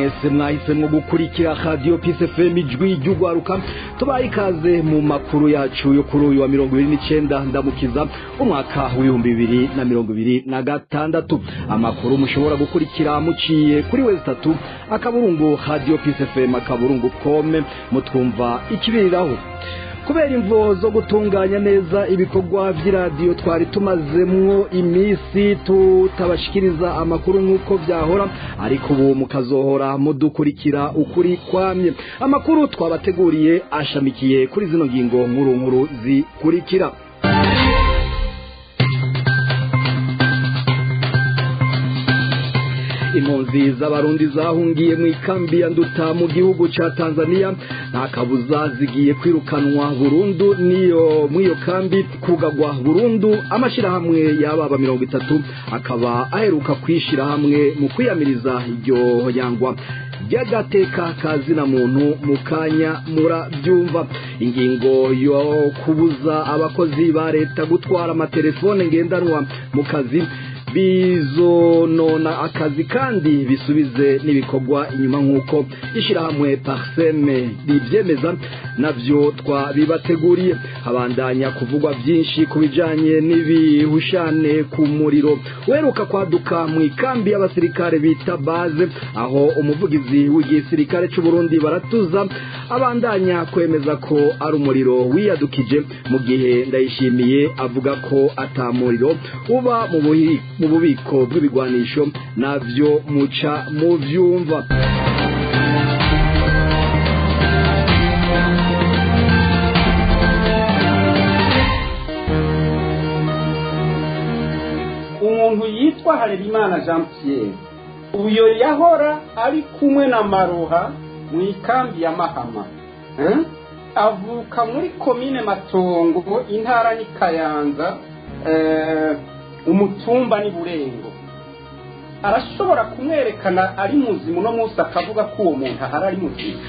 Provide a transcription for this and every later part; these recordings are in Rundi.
Mwese mwahisemwo gukurikira Radio Peace FM, ijwi ry'ugwaruka. Tubaye ikaze mu makuru yacu yo kuri uyu wa 29 Ndamukiza umwaka w'2026. Amakuru mushobora gukurikira muciye kuri w3.radiopcfm.com, mutwumva ikibiriraho. Kubera imvo zo gutunganya neza ibikorwa by'iradiyo, twari tumazemwo iminsi tutabashikiriza amakuru nk'uko byahora, ariko ubu mukazohora mudukurikira ukuri kwamye. Amakuru twabateguriye ashamikiye kuri zino ngingo nkuru nkuru zikurikira: Impunzi z'Abarundi zahungiye mu ikambi ya Nduta mu gihugu ca Tanzania nta kabuza zigiye kwirukanwa burundu niyo mw'iyo kambi, kugagwa burundu. Amashirahamwe y'ababa 30 akaba aheruka kwishira hamwe mu kwiyamiriza iryo yangwa ry'agateka kazina muntu. Mu kanya murabyumva. Ingingo yo kubuza abakozi ba leta gutwara amatelefone ngendanwa mu kazi bizonona akazi kandi bisubize n'ibikorwa inyuma, nk'uko ishyirahamwe PARCEM ribyemeza, navyo twabibateguriye. Habandanya kuvugwa byinshi ku bijanye n'ibihushane ku muriro weruka kwaduka mu ikambi y'abasirikare bita base, aho umuvugizi w'igisirikare c'u Burundi Baratuza abandanya kwemeza ko ari umuriro wiyadukije, mu gihe Ndayishimiye avuga ko ata muriro uba mu bubiko bw'ibigwanisho. Navyo muca mu vyumva. Umuntu yitwa Harerimana Jean Pierre, uyo yahora ari kumwe na Maroha mu ikambi ya Mahama, eh? Avuka muri komine Matongo, intara ni Kayanza, umutumba ni Burengo. Arashobora kumwerekana ari muzima uno munsi, akavuga ko uwo muntu ahari ari muzima.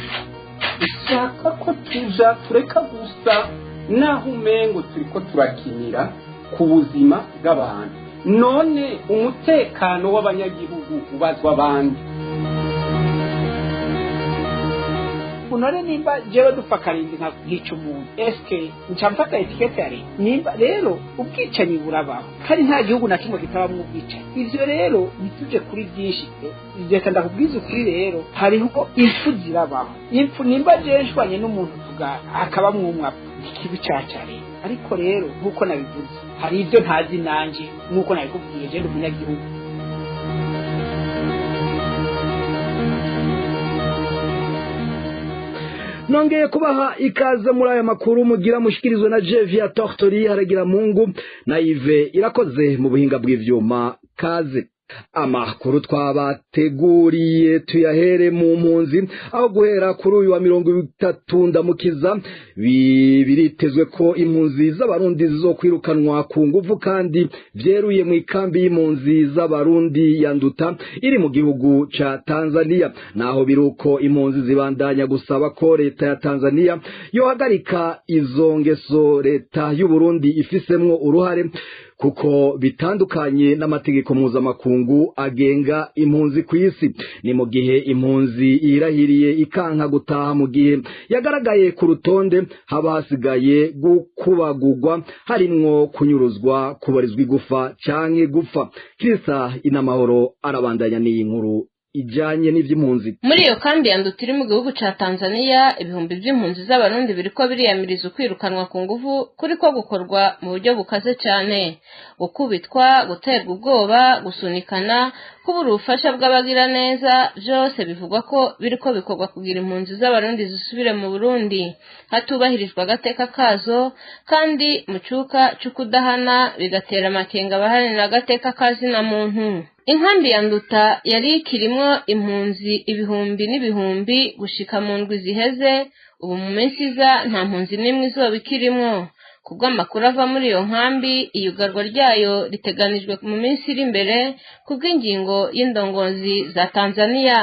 Ishaka ko tuja tureka gusa naho umengo turiko turakinira ku buzima bw'abantu. None umutekano w'abanyagihugu ubazwa abandi? Unone nimba jewe dupfa karindwi nkica umuntu, eske nca mfata étiquette ya leta? Nimba rero ubwicanyi burabaho, kandi nta gihugu na kimwe kitabamwo ubwicanyi. Ivyo rero ntituje kuri byinshi. Reka ndakubwiza ukuri rero, hariho impfu zirabaho. Impfu, nimba jewe nshwanye n'umuntu tuga akabamwo umwe apfa, ikibi ca leta. Ariko rero nk'uko nabivuze, hari ibyo ntazi nanje. Nk'uko nabikubwiye, je ndi umunyagihugu. Nongeye kubaha ikaze muri aya makuru mugira mushikirizwe na Jevia Tortori Haragira Mungu na Yves Irakoze mu buhinga bw'ivyuma. Kaze. Amakuru twabateguriye tuyahere mu mpunzi, aho guhera kuri uyu wa 30 Ndamukiza biritezwe ko impunzi z'Abarundi zizokwirukanwa ku nguvu kandi vyeruye mu ikambi y'impunzi z'Abarundi ya Nduta iri mu gihugu ca Tanzania. Naho biruko, impunzi zibandanya gusaba ko leta ya Tanzania yohagarika izo ngeso leta y'u Burundi ifisemwo uruhare, kuko bitandukanye n'amategeko mpuzamakungu agenga impunzi ku isi. Ni mu gihe impunzi irahiriye ikanka gutaha mu gihe yagaragaye ku rutonde, haba hasigaye gukubagurwa, harimwo kunyuruzwa, kubarizwa igufa canke gupfa. Kirisa Inamahoro arabandanya n'iyi nkuru ijanye n'ivy'impunzi. Muri iyo kambi ya Nduta iri mu gihugu ca Tanzania, ibihumbi vy'impunzi z'Abarundi biriko biriyamiriza ukwirukanwa ku nguvu kuriko gukorwa mu buryo bukaze cane: gukubitwa, guterwa ubwoba, gusunikana, kubura ubufasha bw'abagira neza, vyose bivugwa ko biriko bikorwa kugira impunzi z'Abarundi zisubire mu Burundi hatubahirijwe agateka kazo, kandi mu cuka c'ukudahana, bigatera amakenga abaharanira agateka ka zina muntu. Inkambi ya Nduta yari ikirimwo impunzi ibihumbi n'ibihumbi gushika mu ndwi ziheze. Ubu mu minsi iza nta mpunzi n'imwe izoba ikirimwo. Kubw'amakuru ava muri iyo nkambi, iyugarwa ryayo riteganijwe mu minsi iri imbere kubw'ingingo y'indongozi za Tanzania.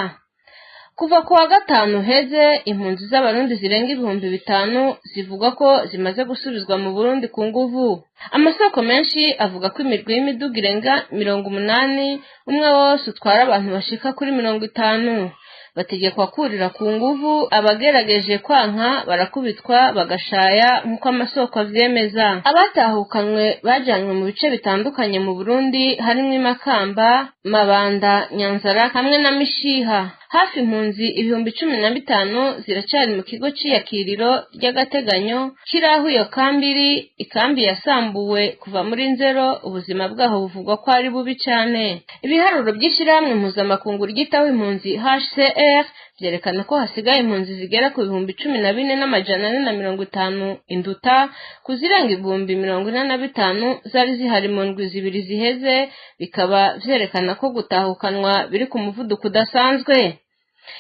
Kuva ku wa gatanu uheze, impunzi z'Abarundi zirenga 5000 zivugwa ko zimaze gusubizwa mu Burundi ku nguvu. Amasoko menshi avuga ko imirwi y'imiduga irenga 80, umwe wose utwara abantu bashika kuri 50. Bategekwa kurira ku nguvu, abagerageje kwanka barakubitwa bagashaya nk'uko amasoko avyemeza. Abatahukanywe bajanywe mu bice bitandukanye mu Burundi harimwo Imakamba, Mabanda, Nyanzara hamwe na Mishiha. Hafi impunzi 15,000 ziracari mu kigo c'iyakiriro ry'agateganyo kiri aho iyo kambi iri. Ikambi yasambuwe kuva muri Nzero, ubuzima bwaho buvugwa ko ari bubi cane. Ibiharuro by'ishirahamwe mpuzamakungu ryitaho impunzi HCR vyerekana ko hasigaye impunzi zigera ku 14,450 Induta, ku zirenga 45,000 zari zihari mu ndwi 2 ziheze, bikaba vyerekana ko gutahukanwa biri ku muvuduko udasanzwe.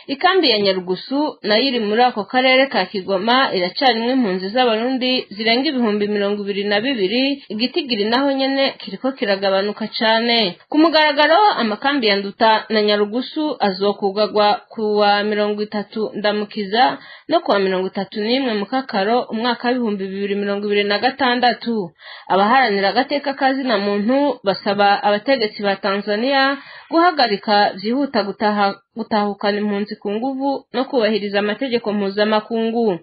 Ikambi ya Nyarugusu nayo iri muri ako karere ka Kigoma iracarimwo impunzi z'Abarundi zirenga 22,000. Igitigiri naho nyene kiriko kiragabanuka cane. Ku mugaragaro, amakambi ya Nduta na Nyarugusu azokugagwa kuwa 30 Ndamukiza no kuwa 31 Mukakaro umwaka w'2026. Abaharanira agateka ka zina muntu basaba abategetsi ba Tanzania guhagarika vyihuta gutahukana impunzi ku nguvu no kubahiriza amategeko mpuzamakungu.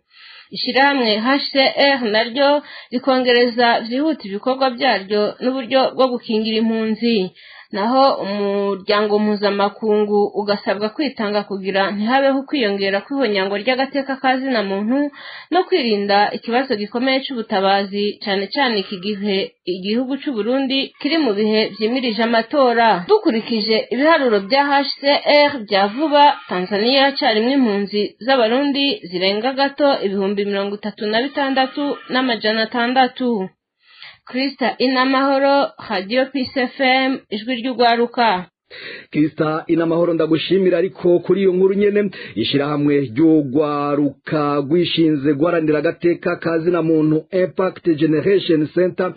Ishirahamwe HCR naryo rikongereza vyihuta ibikorwa vyaryo n'uburyo bwo gukingira impunzi. Naho umuryango mpuzamakungu ugasabwa kwitanga kugira ntihabeho kwiyongera kw'ihonyango ry'agateka ka zina muntu no kwirinda ikibazo gikomeye c'ubutabazi, cane cane iki gihe igihugu c'u Burundi kiri mu bihe vyimirije amatora. Dukurikije ibiharuro bya HCR bya vuba, Tanzania yacarimwo impunzi z'Abarundi zirenga gato 36,600. Krista Inamahoro, Radio Peace FM, ijwi ry'ugwaruka. Krista Inamahoro, ndagushimira. Ariko kuri iyo nkuru nyene, ishirahamwe ry'ugwaruka rwishinze guharanira agateka ka zina muntu Impact Generation Center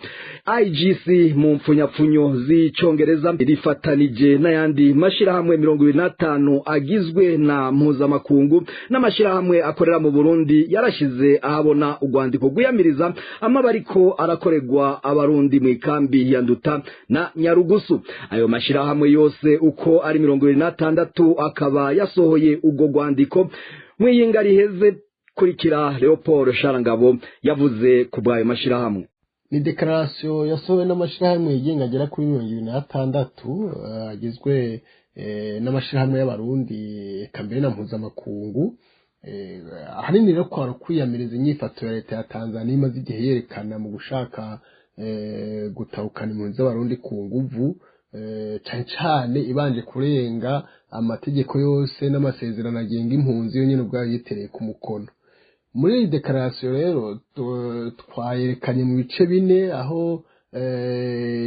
IGC mu mpfunyapfunyo z'icongereza rifatanije n'ayandi mashirahamwe 25 agizwe na mpuzamakungu n'amashirahamwe akorera mu Burundi yarashize ahabona urwandiko rwiyamiriza amaba ariko arakorerwa Abarundi mu ikambi ya Nduta na Nyarugusu. Ayo mashirahamwe yose uko ari 26 akaba yasohoye ubwo rwandiko mwiyinga riheze. Kurikira Leopold Sharangabo yavuze ku bwayo mashirahamwe. Ni déclaration yasohowe n'amashirahamwe yigenga agera kuri 26, agizwe n'amashirahamwe y'Abarundi eka mbere na mpuzamakungu. Ahanini rero kwari ukwiyamiriza inyifato ya leta ya Tanzania imaze igihe yerekana mu gushaka gutahukana impunzi z'Abarundi ku nguvu, cane cane ibanje kurenga amategeko yose n'amasezerano agenga impunzi yo nyene ubwayo yitereye ku mukono. Muri iyi déclaration rero twayerekanye mu bice bine, aho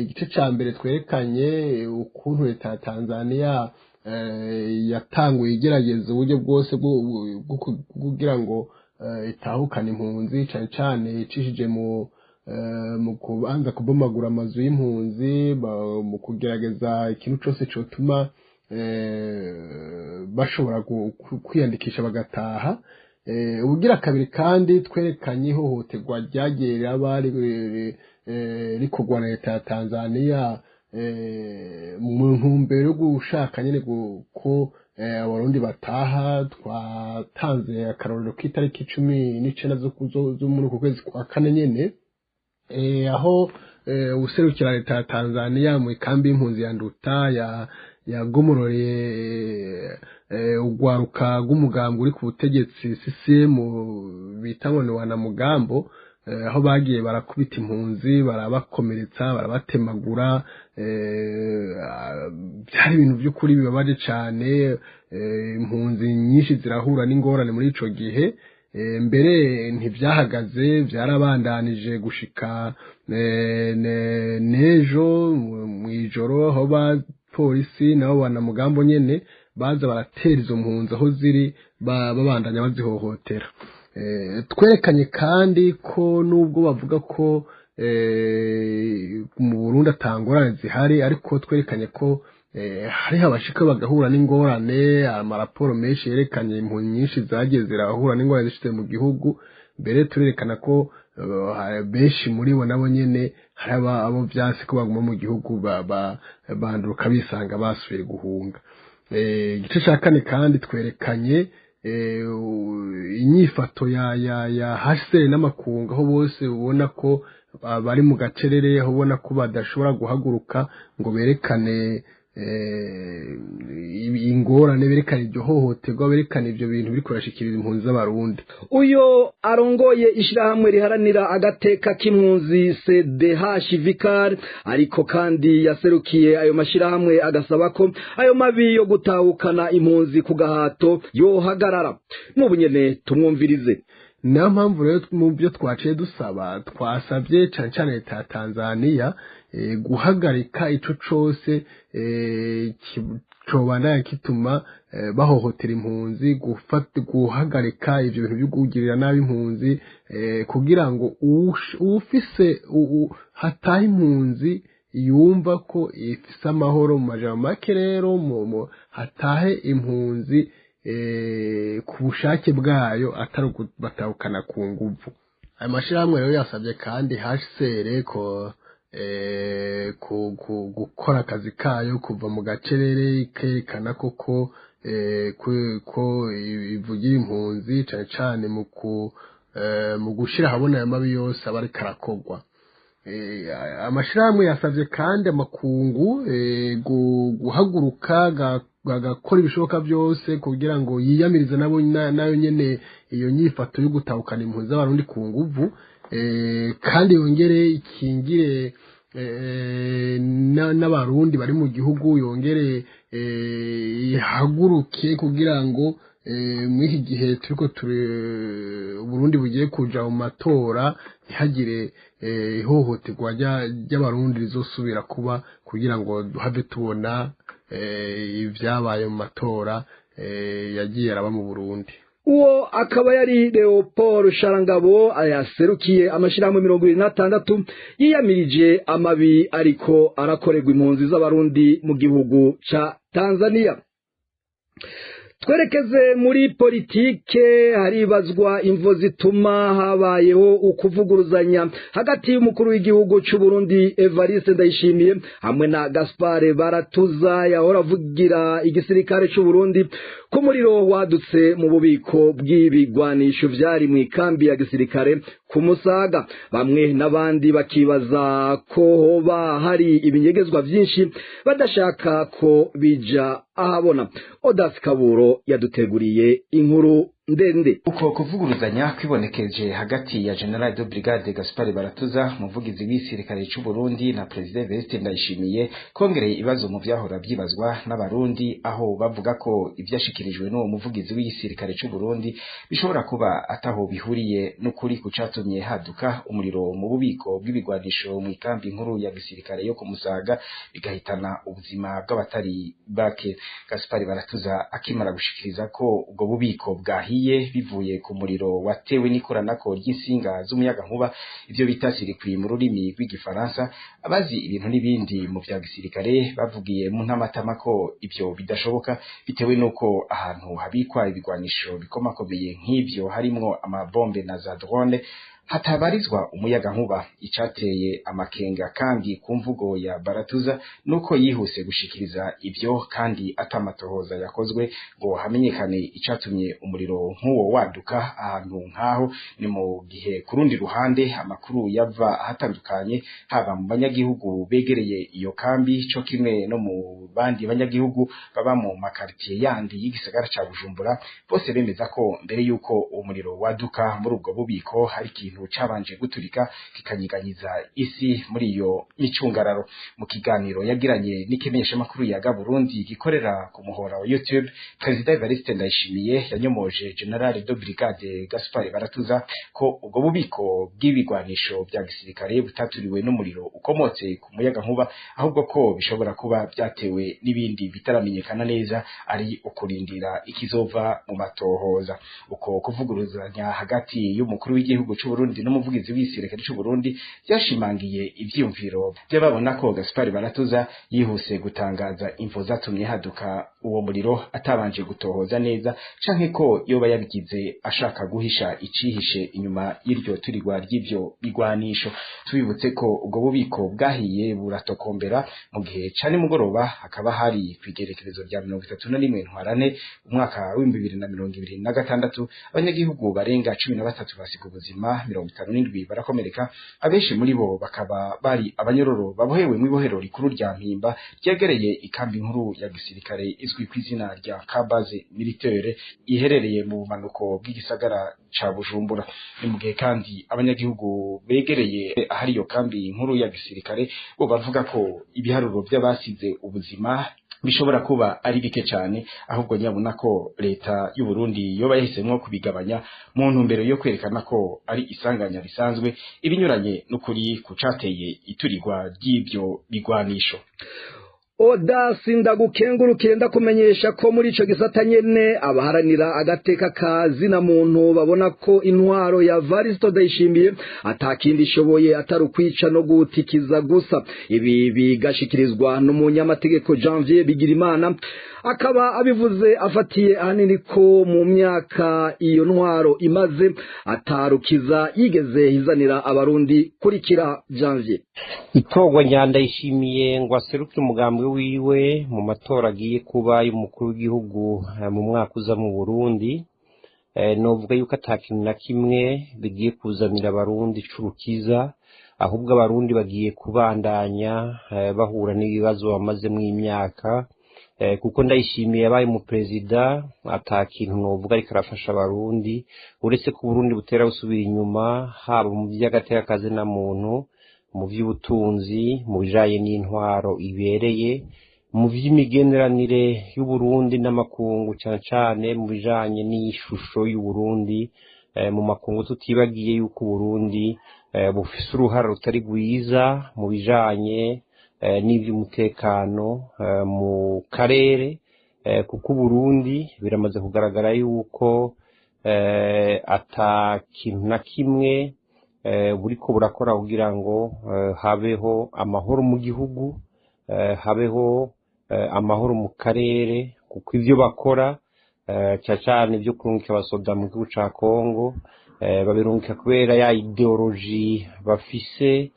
igice ca mbere twerekanye ukuntu leta ya Tanzania yatanguye igerageza uburyo bwose bwo kugira ngo itahukane impunzi, cane cane icishije mu kubanza kubomagura amazu y'impunzi, mu kugerageza ikintu cose cotuma bashobora kwiyandikisha bagataha. Ubugira kabiri kandi twerekanye ihohoterwa ryagiye riraba rikorwa na leta ya Tanzania mu ntumbero yo gushaka nyene ko Abarundi bataha. Twatanze akarorero k'itariki 19 zo muri uku kwezi kwa kane nyene, aho uwuserukira leta ya Tanzania mu ikambi y'impunzi ya Nduta yagomororeye urwaruka rw'umugambi uri ku butegetsi CCM bita ngo ni Wanamugambo, aho bagiye barakubita impunzi, barabakomeretsa, barabatemagura. Byari ibintu by'ukuri bibabaje cane. Impunzi nyinshi zirahura n'ingorane muri ico gihe. Mbere ntivyahagaze, vyarabandanije gushika n'ejo mw'ijoro, aho bapolisi nabo Banamugambo nyene baza baratera izo mpunzi aho ziri, babandanya bazihohotera. Twerekanye kandi ko nubwo bavuga ko mu Burundi atangorane zihari, ariko twerekanye ko hariho abashika bagahura n'ingorane. Amaraporo menshi yerekanye impunzi nyinshi zagiye zirahura n'ingorane zishitse mu gihugu. Mbere turerekana ko benshi muri bo nabo nyene hari abo vyanse ko baguma mu gihugu, banduruka bisanga basubiye guhunga. Igice ca kane kandi twerekanye inyifato ya HCR n'amakungu, aho bose ubona ko bari mu gacerere, aho ubona ko badashobora guhaguruka ngo berekane ingorane, berekane iryo hohoterwa, berekane ibyo bintu biriko birashikiriza impunzi z'Abarundi. Uyo arongoye ishirahamwe riharanira agateka k'impunzi CDH Vicar, ariko kandi yaserukiye ayo mashirahamwe, agasaba ko ayo mabi yo gutahukana impunzi ku gahato yohagarara. N'ubu nyene tumwumvirize. Niyo mpamvu rero mu byo twaciye dusaba, twasabye cane cane leta ya Tanzania guhagarika ico cose cobandanya kituma bahohotera impunzi, guhagarika ivyo bintu vyo kugirira nabi impunzi, kugira ngo uwufise hataha impunzi yumva ko ifise amahoro. Mu majambo make rero, hatahe impunzi ku bushake bwayo, atari batahukana ku nguvu. Ayo mashirahamwe rero yasabye kandi HCR ko gukora akazi kayo, kuva mu gacerere, ikerekana koko ko ivugira impunzi, cane cane mu gushira ahabona ayo mabi yose aba ariko arakorwa. Amashirahamwe yasavye kandi amakungu guhaguruka agakora ibishoboka byose kugira ngo yiyamirize nabo nayo nyene iyo nyifato yo gutahukana impunzi z'Abarundi ku nguvu, kandi yongere ikingire n'Abarundi bari mu gihugu, yongere ihaguruke kugira ngo muri iki gihe turiko turi Burundi bugiye kuja mu matora, ntihagire ihohoterwa ry'Abarundi rizosubira kuba, kugira ngo duhave tubona ibyabaye mu matora yagiye araba mu Burundi. Uwo akaba yari Leopold Sharangabo, yaserukiye amashirahamwe 26 yiyamirije amabi ariko arakorerwa impunzi z'Abarundi mu gihugu ca Tanzania. Twerekeze muri politike. Haribazwa imvo zituma habayeho ukuvuguruzanya hagati y'umukuru w'igihugu c'u Burundi Evariste Ndayishimiye hamwe na Gaspard Baratuza, yahora avugira igisirikare c'u Burundi, ko umuriro wadutse mu bubiko bw'ibigwanisho vyari mu ikambi ya gisirikare ku Musaga. Bamwe n'abandi bakibaza ko hoba hari ibinyegezwa vyinshi badashaka ko bija ahabona. Odas Kaburo yaduteguriye inkuru ndende. Uko kuvuguruzanya kwibonekeje hagati ya General de Brigade Gaspard Baratuza, umuvugizi w'igisirikare c'u Burundi, na President Evariste Ndayishimiye, kongereye ibibazo mu vyahora vyibazwa n'Abarundi, aho bavuga ko ivyashikirijwe n'uwo muvugizi w'igisirikare c'u Burundi bishobora kuba ataho bihuriye n'ukuri kucatumye haduka umuriro mu bubiko bw'ibigwanisho mu ikambi nkuru ya gisirikare yo ku Musaga, bigahitana ubuzima bw'abatari bake. Gaspard Baratuza akimara gushikiriza ko ubwo bubiko bwahiye bivuye ku muriro watewe n'ikoranako ry'insinga z'umuyagankuba, ivyo bita circuit mu rurimi rw'igifaransa, abazi ibintu n'ibindi mu vya gisirikare bavugiye mu ntamatama ko ivyo bidashoboka, bitewe n'uko ahantu habikwa ibigwanisho bikomakomeye nk'ivyo, harimwo amabombe na za drone, hatabarizwa umuyagankuba. Icateye amakenga kandi ku mvugo ya Baratuza nuko yihuse gushikiriza ivyo kandi atamatohoza yakozwe ngo hamenyekane icatumye umuriro nk'uwo waduka ahantu nk'aho. Ni mu gihe ku rundi ruhande amakuru yava ahatandukanye, haba mu banyagihugu begereye iyo kambi co kimwe no mu bandi banyagihugu baba mu makartier yandi y'igisagara ca Bujumbura, bose bemeza ko mbere yuko umuriro waduka muri ubwo bubiko hari ikintu cabanje guturika kikanyiganyiza isi muri iyo micungararo. Mu kiganiro yagiranye n'ikimenyeshamakuru yaga Burundi gikorera ku muhora wa YouTube, Perezida Evariste Ndayishimiye yanyomoje General de Brigade Gaspard Baratuza ko ubwo bubiko bw'ibigwanisho vya gisirikare butaturiwe n'umuriro ukomotse ku muyaga nkuba, ahubwo ko bishobora kuba vyatewe n'ibindi bitaramenyekana neza, ari ukurindira ikizova mu matohoza. Uko kuvuguruzanya hagati y'umukuru w'igihugu c'u Burundi n'umuvugizi w'igisirikare c'u Burundi byashimangiye ivyiyumviro by'ababona ko Gaspard Baratuza yihuse gutangaza imvo zatumye haduka uwo muriro atabanje gutohoza neza canke ko yoba yabigize ashaka guhisha icihishe inyuma y'iryo turirwa ry'ivyo bigwanisho. Tubibutse ko ubwo bubiko bwahiye buratokombera mu gihe ca nimugoroba, hakaba hari kw'igerekerezo rya 31 Ntwarante umwaka w'2026. Abanyagihugu barenga 13 basiga ubuzima, 57 barakomereka, abenshi muri bo bakaba bari abanyororo babohewe mw'ibohero rikuru rya Mpimba ryegereye ikambi nkuru ya gisirikare izwi kw'izina rya Kabaze Militaire iherereye mu bumanuko bw'igisagara ca Bujumbura. Ni mu gihe kandi abanyagihugu begereye ahari iyo kambi nkuru ya gisirikare bo bavuga ko ibiharuro by'abasize ubuzima bishobora kuba ari bike cyane, ahubwo nyabona ko leta y'u Burundi yoba yahisemwo kubigabanya mu ntumbero yo kwerekana ko ari isanganya risanzwe, ibinyuranye n'ukuri kucateye iturirwa ry'ibyo bigwanisho. Odasi, ndagukengurukire, ndakumenyesha ko muri ico gisata nyene abaharanira agateka ka zina muntu babona ko intwaro ya Varisto Ndayishimiye atakindi ishoboye atari ukwica no gutikiza gusa. Ibi bigashikirizwa n'umunyamategeko Janvier Bigirimana, akaba abivuze afatiye ahanini ko mu myaka iyo ntwaro imaze atarukiza yigeze izanira abarundi. Kurikira Janvier. Itorwa rya Ndayishimiye ngo aserukire umugambi wiwe mu matora agiye kuba y'umukuru w'igihugu mu mwaka uza mu Burundi, novuga yuko ata kintu na kimwe bigiye kuzanira abarundi c'urukiza, ahubwo abarundi bagiye kubandanya bahura n'ibibazo bamazemwo imyaka, kuko Ndayishimiye yabaye umuperezida ata kintu novuga ariko arafasha abarundi, uretse ko Uburundi butera busubira inyuma, haba mu vy'agateka kazina muntu, mu vy'ubutunzi, mu bijanye n'intwaro ibereye, mu vy'imigenderanire y'Uburundi n'amakungu, cane cane mu bijanye n'ishusho y'Uburundi mu makungu, tutibagiye yuko Uburundi bufise uruhara rutari rwiza mu bijanye n'ivy'umutekano mu karere, kuko Uburundi biramaze kugaragara yuko ata kintu na kimwe buriko burakora kugira ngo habeho amahoro mu gihugu, habeho amahoro mu karere, kuko ivyo bakora cane cane ivyo kurungika abasoda mu gihugu ca Kongo, babirungika kubera ya ideoloji bafise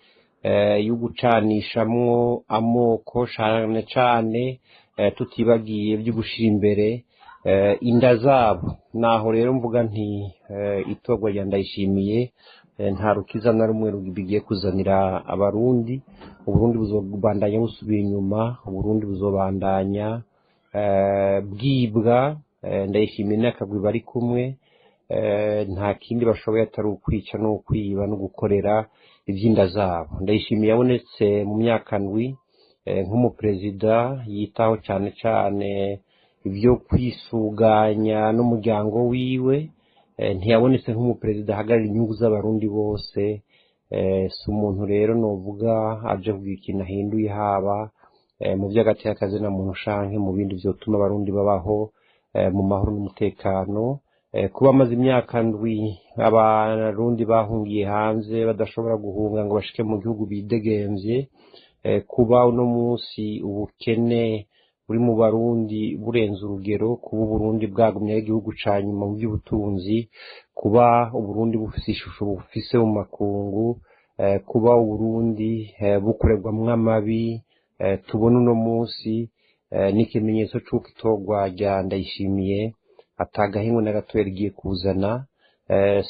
yo gucanishamwo amoko, cane cane tutibagiye vyo gushira imbere inda zabo. Naho rero mvuga nti itorwa rya Ndayishimiye nta rukiza na rumwe bigiye kuzanira abarundi. Uburundi buzobandanya busubira inyuma, Uburundi buzobandanya bwibwa. Ndayishimiye n'akagwi bari kumwe nta kindi bashoboye atari ukwica no kwiba no gukorera ivy'inda zabo. Ndayishimiye yabonetse mu myaka ndwi nk'umuperezida yitaho cane cane ivyo kwisuganya n'umuryango wiwe, ntiyabonetse nk'umuperezida ahagarara inyungu z'abarundi bose. Si umuntu rero novuga aje kugira ikintu ahinduye, haba mu vy'agateka kazina muntu canke mu bindi vyotuma abarundi babaho mu mahoro n'umutekano. Kuba amaze imyaka ndwi abarundi bahungiye hanze badashobora guhunga ngo bashike mu gihugu bidegemvye, kuba uno munsi ubukene buri mu barundi burenze urugero, kuba Uburundi bwagumye ari igihugu ca nyuma mu by'ubutunzi, kuba Uburundi bufise ishusho bufise mu makungu, kuba Uburundi bukorerwamwo amabi tubona uno munsi, n'ikimenyetso c'uko itorwa rya Ndayishimiye atagahingo na gatoya rigiye kuzana.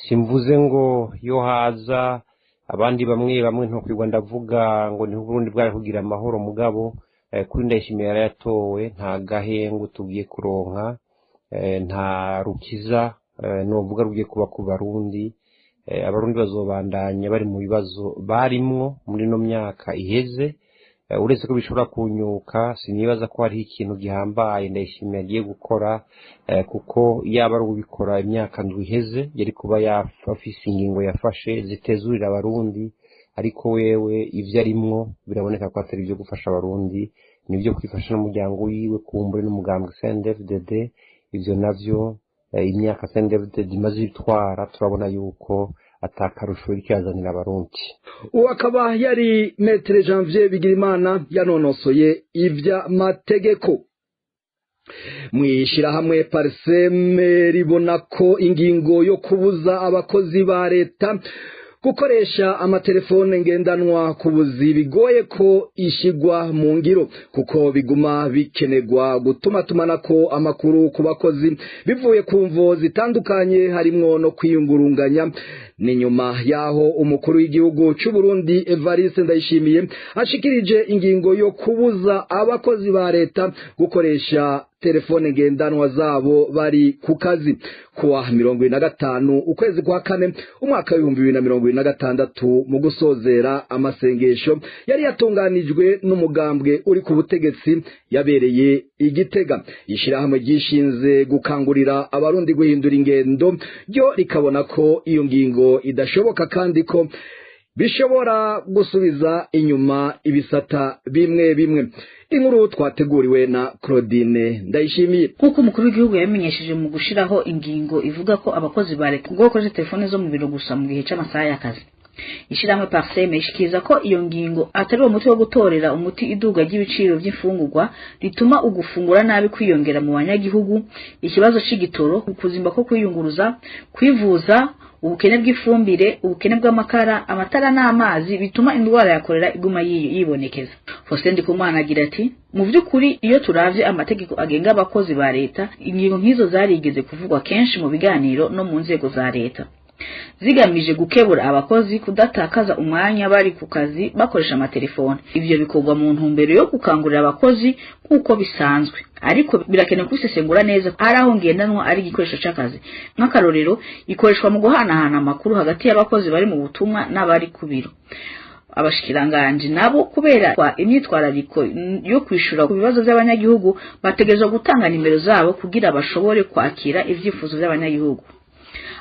Simvuze ngo yo haza abandi bamwe bamwe ntokwirwa ndavuga ngo niho Uburundi bwari kugira amahoro, mugabo kuri Ndayishimiye yarayatowe nta gahengo tugiye kuronka, nta rukiza novuga rugiye kuba ku barundi. Abarundi bazobandanya bari mu bibazo barimwo muri no myaka iheze, uretse ko bishobora kunyuka. Sinibaza ko hariho ikintu gihambaye Ndayishimiye agiye gukora, kuko yaba ari ubikora imyaka ndwi iheze yari kuba afise ingingo yafashe zitezurira abarundi, ariko wewe ivyo arimwo biraboneka ko atari ivyo gufasha abarundi, nivyo kwifasha n'umuryango wiwe kumbure n'umugambwe CNDD-FDD. Ivyo navyo imyaka CNDD-FDD imaze itwara turabona yuko atakarusho iriko irazanira abarundi. Uwo akaba yari Maître Janvier Bigirimana yanonosoye ivy'amategeko. Mwishirahamwe Parseme ribona ko ingingo yo kubuza abakozi ba leta gukoresha amatelefone ngendanwa ku buzi bigoye ko ishigwa mu ngiro, kuko biguma bikenerwa gutuma tumanako amakuru ku bakozi bivuye ku mvo zitandukanye, harimwo no kwiyungurunganya. Ni nyuma yaho umukuru w'igihugu cy'u Burundi Evariste Ndayishimiye ashikirije ingingo yo kubuza abakozi ba leta gukoresha telefone ngendanwa zabo bari ku kazi kuwa 25 ukwezi kwa kane umwaka w'ibihumbi 2026, mu gusozera amasengesho yari yatunganijwe n'umugambwe uri ku butegetsi yabereye Igitega. Ishirahamwe ryishinze gukangurira abarundi guhindura ingendo ryo rikabona ko iyo ngingo idashoboka kandi ko bishobora gusubiza inyuma ibisata bimwe bimwe. Inkuru twateguriwe na Claudine Ndayishimiye. Nk'uko umukuru w'igihugu yabimenyesheje mu gushiraho ingingo ivuga ko abakozi ba leta ubwo bakoresha telefone zo mu biro gusa mu gihe c'amasaha y'akazi, ishirahamwe Parseme ishikiriza ko iyo ngingo atari uwo muti wo gutorera umuti iduga ry'ibiciro by'imfungurwa rituma ugufungura nabi kwiyongera mu banyagihugu, ikibazo c'igitoro, ukuzimba ko kwiyunguruza, kwivuza, ubukene bw'ifumbire, ubukene bw'amakara, amatara n'amazi bituma indwara ya kolera iguma yibonekeza. Faustin Ndikumana agira ati: mu by'ukuri iyo turavye amategeko agenga abakozi ba leta, ingingo nk'izo zarigeze kuvugwa kenshi mu biganiro no mu nzego za leta, zigamije gukebura abakozi kudatakaza umwanya bari ku kazi bakoresha amatelefone. Ivyo bikorwa mu ntumbero yo gukangurira abakozi nk'uko bisanzwe, ariko birakenewe kubisesengura neza. Ari aho ngendanwa ari igikoresho c'akazi, nk'akarorero ikoreshwa mu guhanahana amakuru hagati y'abakozi bari mu butumwa n'abari ku biro. Abashikiranganji nabo kubera kwa imyitwarariko yo kwishura ku bibazo by'abanyagihugu bategerezwa gutanga nimero zabo kugira bashobore kwakira ivyifuzo by'abanyagihugu.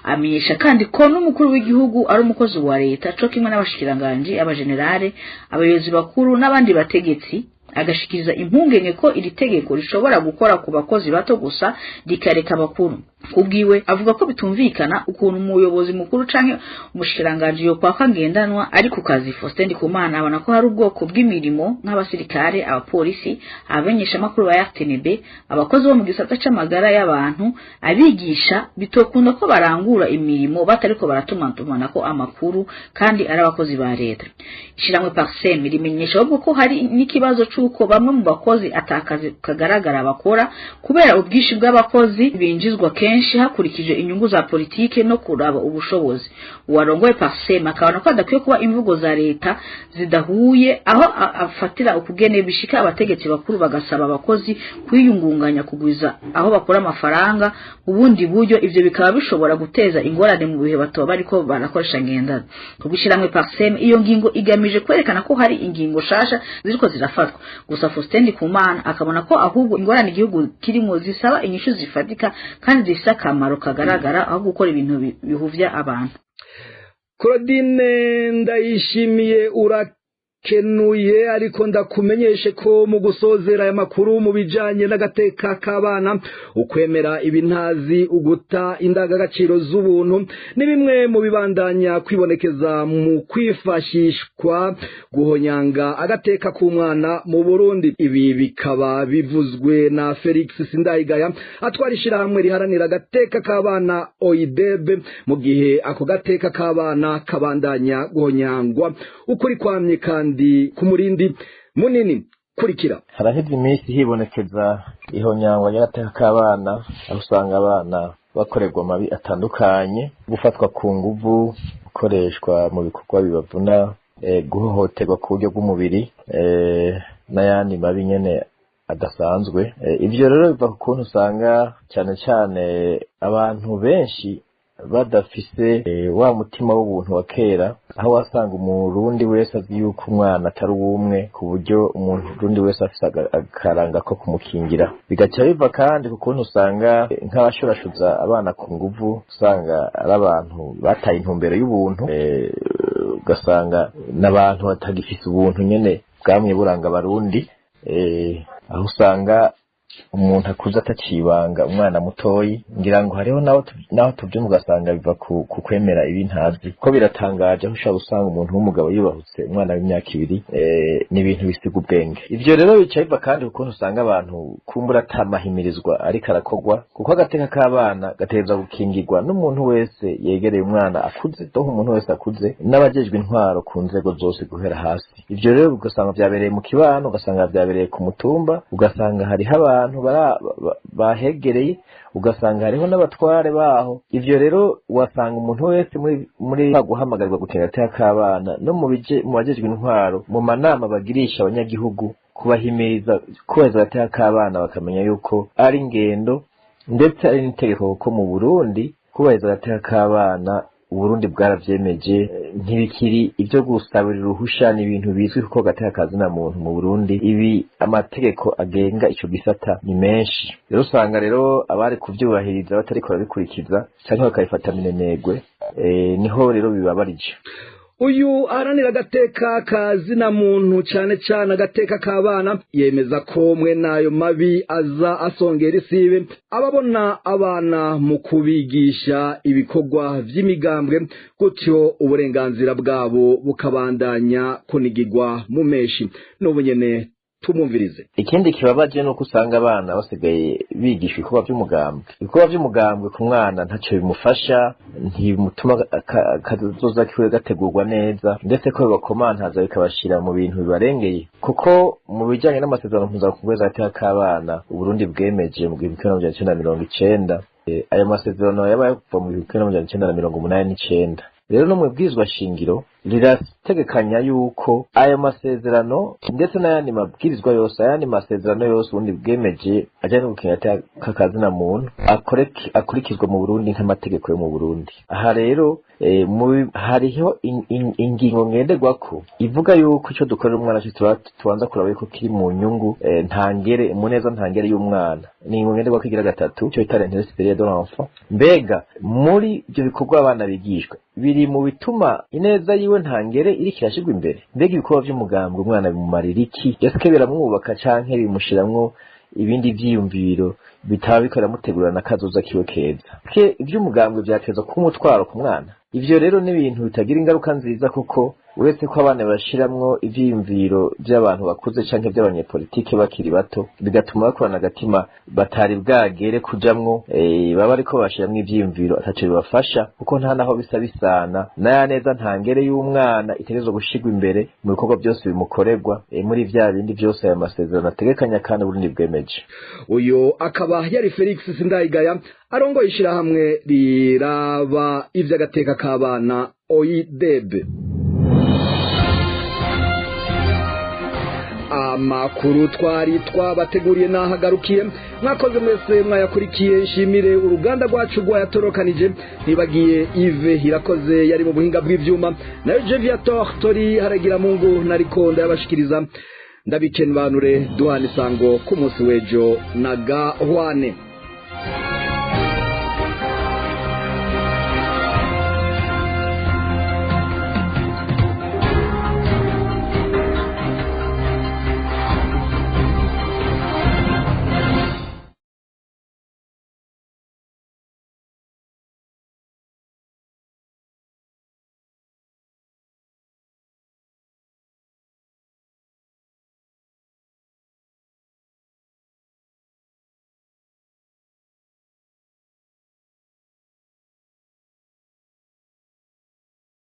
Amenyesha kandi ko n'umukuru w'igihugu ari umukozi wa leta co kimwe n'abashikiranganji, abajenerale, abayobozi bakuru n'abandi bategetsi. Agashikiriza impungenge ko iri tegeko rishobora gukora ku bakozi bato gusa rikareka abakuru. Kubwiwe avuga ko bitumvikana ukuntu umuyobozi mukuru canke umushikiranganji yo kwaka ngendanwa ari ku kazi. Faustin Ndikumana abona ko hari ubwoko bw'imirimo nk'abasirikare, abapolisi, abamenyeshamakuru ba RTNB, abakozi bo mu gisata c'amagara y'abantu, abigisha, bitokunda ko barangura imirimo batariko baratumanatumanako amakuru kandi ari abakozi ba leta. Ishiramwe Parsem rimenyesha ahubwo ko hari n'ikibazo c'uko bamwe mu bakozi atakazi kagaragara bakora kubera ubwinshi bw'abakozi binjizwa kenshi hakurikije inyungu za politike no kuraba ubushobozi. Uwarongoye Parsem akabona ko adakwiye kuba imvugo za leta zidahuye, aho afatira ukugene bishika abategetsi bakuru bagasaba abakozi kwiyungunganya kugwiza aho bakora amafaranga ubundi buryo, ivyo bikaba bishobora guteza ingorane mu bihe batoba bariko barakoresha ngendanwa. Kubishiramwe Parsem iyo ngingo igamije kwerekana ko hari ingingo shasha ziriko zirafatwa. Gusa Faustin Ndikumana akabona ko ahubwo ingorane igihugu kirimo zisaba inyishu zifatika kandi zifise akamaro kagaragara aho gukora ibintu bihuvya abantu. Claudine Ndayishimiye urakenuye, ariko ndakumenyeshe ko mu gusozera aya makuru mu bijanye n'agateka k'abana, ukwemera ibintazi, uguta indangagaciro z'ubuntu ni bimwe mu bibandanya kwibonekeza mu kwifashishwa guhonyanga agateka k'umwana mu Burundi. Ibi bikaba bivuzwe na Felix Sindayigaya atwara ishirahamwe riharanira agateka k'abana OIDB, mu gihe ako gateka k'abana kabandanya guhonyangwa ukuri kwamye kandi ku murindi munini. Kurikira. Haraheze iminsi hibonekeza ihonyangwa ry'agateka k'abana, aho usanga abana bakorerwa amabi atandukanye, gufatwa ku nguvu, gukoreshwa mu bikorwa bibavuna, guhohoterwa ku buryo bw'umubiri, n'ayandi mabi nyene adasanzwe. Ivyo rero biva ku kuntu usanga cyane cyane abantu benshi badafise wa mutima w'ubuntu wa kera, aho wasanga umurundi wese azi yuko umwana atari uwumwe, ku buryo umurundi wese afise akaranga ko kumukingira. Bigaca biva kandi ku kuntu usanga nk'abashurashuza abana ku nguvu usanga ari abantu bataye intumbero y'ubuntu, ugasanga n'abantu batagifise ubuntu nyene bwamye buranga abarundi, aho usanga Umuntu akuze atacibanga umwana mutoyi, ngira ngo hariho naho tubyumva ugasanga biva ku kwemera ibintazi, ko biratangaje aho ushobora gusanga umuntu w'umugabo yubahutse umwana w'imyaka 2, ni ibintu bisiga ubwenge. Ivyo rero bica biva kandi ukuntu usanga abantu kumbura atamahimirizwa ariko arakogwa, kuko agateka k'abana gategerezwa gukingirwa n'umuntu wese yegereye umwana akuze, doho umuntu wese akuze n'abajejwe intwaro ku nzego zose guhera hasi. Ivyo rero ugasanga vyabereye mu kibano, ugasanga vyabereye ku mutumba, ugasanga hariho abantu bahegereye, ugasanga hariho n'abatware baho. Ivyo rero wasanga umuntu wese muri guhamagarirwa gukinga agateka k'abana no mu bajejwe intwaro mu manama bagirisha abanyagihugu kubahimiriza kubahiriza agateka k'abana, bakamenya yuko ari ingendo ndetse ari n'itegeko, kuko mu Burundi kubahiriza agateka k'abana Uburundi bwaravyemeje, ntibikiri ibyo gusabira uruhusha, ni ibintu bizwi kuko agateka kazina muntu mu Burundi ibi amategeko agenga ico gisata ni menshi. Rero usanga rero abari kuvyubahiriza batariko barabikurikiza canke bakabifata minenegwe, niho rero bibabarije. Uyu aharanira agateka kazina muntu cyane cyane agateka k'abana yemeza ko mwe nayo mabi aza asongera isibe ababona abana mu kubigisha ibikorwa vy'imigambwe, gutyo uburenganzira bwabo bukabandanya kunigirwa mu meshi. N'ubu nyene tumumvirize. Ikindi kibabaje nuko usanga abana basigaye bigishwa ibikorwa vy'umugambwe. Ibikorwa vy'umugambwe ku mwana ntaco bimufasha, ntibimutuma akazoza kiwe gategurwa neza, ndetse ko bibakomantaza bikabashira mu bintu bibarengeye, kuko mu bijanye n'amasezerano mpuzamakungu y'agateka k'abana Uburundi bwemeje mu 1990, ayo masezerano yabaye kuva mu 1989. Rero no mu bwirizwa shingiro rirategekanya yuko ayo masezerano ndetse n'ayandi mabwirizwa yose, ayandi masezerano yose ubundi bwemeje ajyanye no gukinga agateka kazina muntu akurikizwa mu Burundi nk'amategeko yo mu Burundi. Aha rero hariho ingingo ngenderwako ivuga yuko ico dukorera umwana tubanza kuraba yuko kiri mu nyungu ntangere mu neza ntangere y'umwana. Ni ingingo ngenderwako igira gatatu, ico bita l'intérêt supérieur de l'enfant. Mbega muri ivyo bikorwa abana bigishwa biri mu bituma ineza yiwe ntangere iri kirashirwa imbere? Mbega ibikorwa vy'umugambwe umwana bimumarira iki? Ese biramwubaka canke bimushiramwo ibindi vyiyumviro bitaba bikora mutegurana kazoza kiwe keza? Ke ivy'umugambwe vyateza kuba umutwaro ku mwana. Ivyo rero ni ibintu bitagira ingaruka nziza, kuko uretse ko abana bashiramwo ivyiyumviro vy'abantu bakuze canke vy'abanyepolitike bakiri bato, bigatuma bakorana agatima batari bwagere kujamwo, baba ariko bashiramwo ivyiyumviro ataco bibafasha, kuko nta naho bisa bisana naya neza ntangere y'umwana itegerezwa gushirwa imbere mu bikorwa byose bimukorerwa, muri vya bindi byose aya masezerano ategekanya kandi Uburundi bwemeje. Uyu akaba yari Felix Sindayigaya arongoye ishirahamwe riraba ivy'agateka k'abana OIDB. Amakuru twari twabateguriye nahagarukiye, mwakoze mwese mwayakurikiye. Nshimire uruganda rwacu rwayatorokanije, ntibagiye Yves Irakoze yari mu buhinga bw'ivyuma, nayo Jeviator Tori haragira mungu nariko ndayabashikiriza. Ndabikenbanure duhana isango ku munsi w'ejo na gahwane.